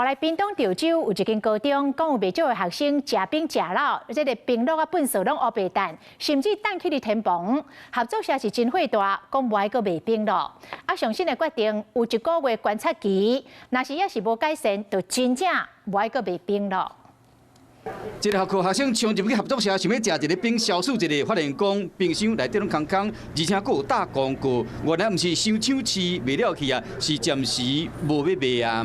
予來屏東潮州有一間高中，講有袂少的學生食冰食了，這个冰橐仔糞埽攏烏白擲，甚至擲去佇天棚。合作社是真火大，講無愛閣賣冰咯。啊，上新的決定有一個月觀察期，若是猶是無改善，就真正無愛閣賣冰咯。這個學校學生衝入去合作社，想欲食一个冰消暑一下，發現講冰箱內底攏空空，而且閣有打廣告，原來毋是傷搶市賣了去啊，是暫時無欲賣啊。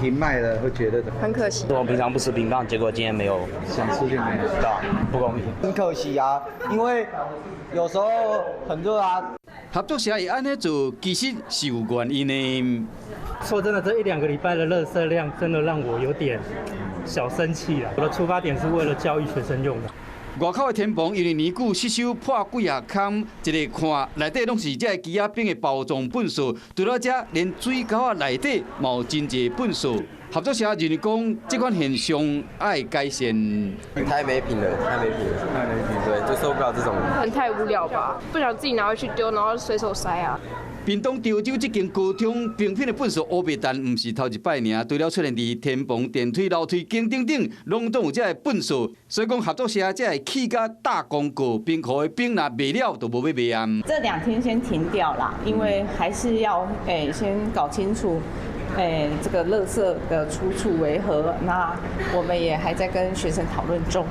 停賣了會覺得很可惜。我平常不吃冰棒，結果今天沒有，想吃就沒有，對吧？不公平。很可惜啊，因為有時候很熱啊。合作社會按呢做，其實是有原因的。說真的，這一兩個禮拜的垃圾量真的讓我有點小生氣了。我的出發點是為了教育學生用的。外口的天棚因為年久失修破幾仔空，一个看內底攏是這个枝仔冰的包裝糞埽，除了這連水溝仔內底嘛有真濟糞埽。合作社認為講，這款現象愛改善。太沒品了，太沒品了，太沒品，對，就受不了這種。很太無聊吧？不想自己拿回去丟，然後隨手塞啊。屏東潮州這間高中冰品的糞埽烏白擲，毋是頭一擺爾，除了出現佇天棚、電梯、樓梯間等等，攏總有這个糞埽。所以講合作社才會氣甲打廣告，冰庫的冰若賣了，就無欲賣啊。這兩天先停掉啦，因為還是要先搞清楚這個垃圾的出處為何。那我們也還在跟學生討論中。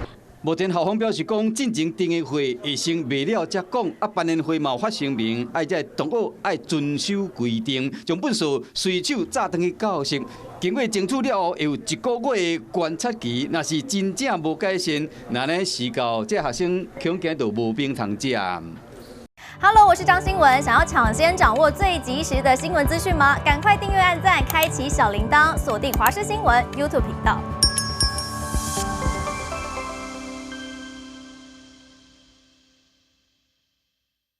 目前校方表示講，進前訂的貨會先賣了才講，啊，班聯會嘛有發聲明，愛這同學愛遵守規定，將糞埽隨手炸轉去教室。經過清楚了後，會有一個月的觀察期，若是真正無改善，那呢時到這學生恐驚就無冰通食。 Hello，我是張新聞，想要搶先掌握最及時的新聞資訊嗎？趕快訂閱、按讚、開啟小鈴鐺，鎖定華視新聞 YouTube 頻道。